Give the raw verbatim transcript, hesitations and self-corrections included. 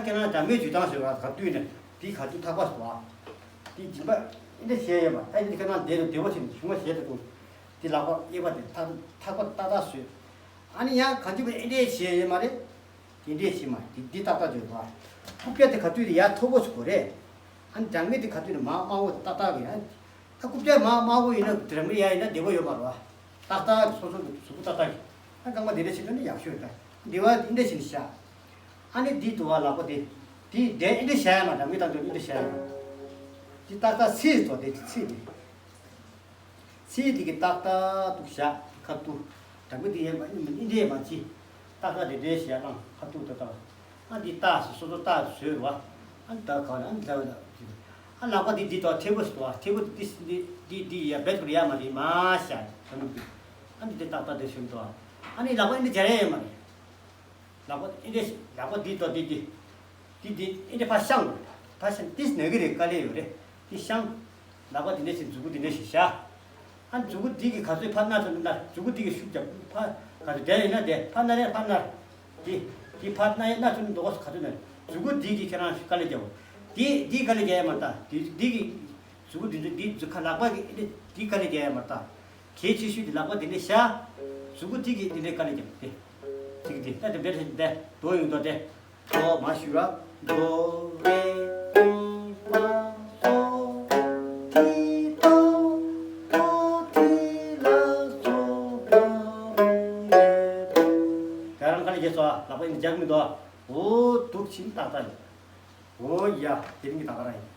ཁྱེད་རང་སྦྲགས་མའི་འཇུག་སྟངས་བཟོས་པ་ག་དུས་ནས་དེ་ག་དུས་ཐག་པ་བཟོ་བ། དེ་སྦྱིན་པ་འདི་འདྲ་བྱས་ཡོད་མ་ད་ཡིན་ཁྱེད་རང་བདེ་རུ་བདེ་བོ་ཞིག་བྱུང་བ་བྱས་ཏེ་འདུག་དེ་ལག་པ་གཡས་པ་དེ་ཐག་ཐག་པ་ཏག་ཏག་བཟོས། ཨ་ནི་ཡང་གང་ཅི་པ་ཨེ་འདྲས་བྱས་ཡོད་མ་རེད། དེ་འདྲས་བྱས་མ་དེ་འདི་ཏག་ཏག་བཟོས་པ། རྐུབ་བཀྱག་དེ་ག་དུས་དེ་ཡར་མཐོ་པོ་ཞིག་དགོས་རེད། ཨ་ནི་སྦྲགས་མའི་དེ་ག་དུས་ནས་མར་དམའ་བོ་ཏག་ཏག་གི་ཡང་། ད་རྐུབ་བཀྱག་མར་དམའ་བོ་ཡིན་ན་སྦྲགས་མའི་ཡར་ཡིན་ན་བདེ་བོ་ཡོད་མ་རེད་བ། ཏག་ཏག་གི་སོ་སོ་གི་གཟུགས་པོ་ཏག་ཏག་གི། ཨ་རྐང་པ་འདི་འདྲས་བྱས་ན་ནི་ཡག་ཤོས་རེད་ད། འདི་བ་འདི་འདྲས་བྱས་ནས་བཞག་ཨ་ནི་འདི་དུ་བ་ལག་པ་དེ། དེ་དེ་ཨེ་འདྲས་བཞག་ཡ་མ་སྦྲགས་མའི་སྟངས་དེ་ཨེ་འདྲས་བཞག་ཡ་མ། དེ་ཏག་ཏག་ཚིག་དོ་དེ་ཚིག་དེ། ཚིག་དེ་གི་ཏག་ཏག་ཏུ་བཞག་ཁ་ཏུ། སྦྲགས་མའི་དེ་ཡས་མ་ཨེ་འདྲས་མ་ཅི། ཏག་ཏག་དེ་འདྲས་བཞག་ཨང་ཁ་ཏུ་ཏག་ཏག་ཨ་འདི་ཏག་སོ་སོ་ཏག་བཟོས་ར། ཨ་ད་ག་ལ་ཨ་འདི་ལ་ཨ་ལག་པ་འདི་འདི་དང་མཐེ་བོ་ཞིག་དང་མཐེ་བོ་འདི་འདི་འདི་འདི་ཡ་བེད་ཀུར་ཡ་མ་རེད་མ་བཞག་ཨ་ནི་འདི་ཏག་ཏག་དེ་ཞིག་འདུག་ཨ་ནི་ལག་པ་འདི་སྦྱར་ཡ་ཡོད་མ་རེད། ལག་པ་འདི་འདྲས་ལག་པ་འདི་དང་འདི་འདི། འདི་འདི་འདི་འདྲས་ཕར་བཤང་དགོས། ཕར་བཤང་འདི་ནས་གི་རེད་དཀའ་ལས་ཡོད་རེད། འདི་བཤང་། ལག་པ་འདི་འདྲས་ཞིག་མཛུ་གུ་འདི་འདྲས་ཞིག་བཞག་ཨ་མཛུ་གུ་འདི་གི་ག་ཚོད་ཕར་སྣ་ཚོད་སྣ་མཛུ་གུ་འདི་གི་ཤུགས་རྒྱབ་ཕར་ག་ཚོད་བསྡད་ཡིན་ན་བསྡད་ཕར་སྣ་རེད་ཕར་སྣ། འདི་འདི་ཕར་སྣ་ཡ་སྣ་ཚོད་འདོགས་ག་ཚོད་ནས་མཛུ་གུ་འདི་གི་ཁྱེད་རང་དཀའ་ལས་རྒྱབ། འདི་འདི་དཀའ་ལས་རྒྱབ་ཡ་མ་ད་འདི་འདི་གི་མཛུ་གུ་འདི་འདི་འདི་མཛུ་གུ་ལག་པ་གི་འདི་འདི་དཀའ་ལས་རྒྱབ་ཡ་མ་ད། གལ་ཆེ་ཤོས་དེ་ལག་པ་དེ་འདྲས་བཞག་མཛུ་གུ་དེ་གིས་དེ་འདྲས་དཀའ་ལས་རྒྱབ་སྟེ། ཚིག་དེ་ལྟ་དེ་འདྲས་དེ་འདྲས་དོ་ཡོང་དོ་དེ། དོ་མ་ཞུ་ར། དོ་རེ་དོ་མ་སོ་ཐི་དོ་དོ་ཐི་ལ་སོ་ག་རུ་ཡེ་དོ། དེ་རང་དཀའ་ལས་རྒྱབ་སོ་ལག་པ་ཡིན་རྒྱག་མི་འདུག་འོ་འདུག་ཕྱིན་ཏག་ཏག་ཡིན། འོ་ཡ་དེ་རིང་གི་ཏག་ཏག་རང་ཡིན།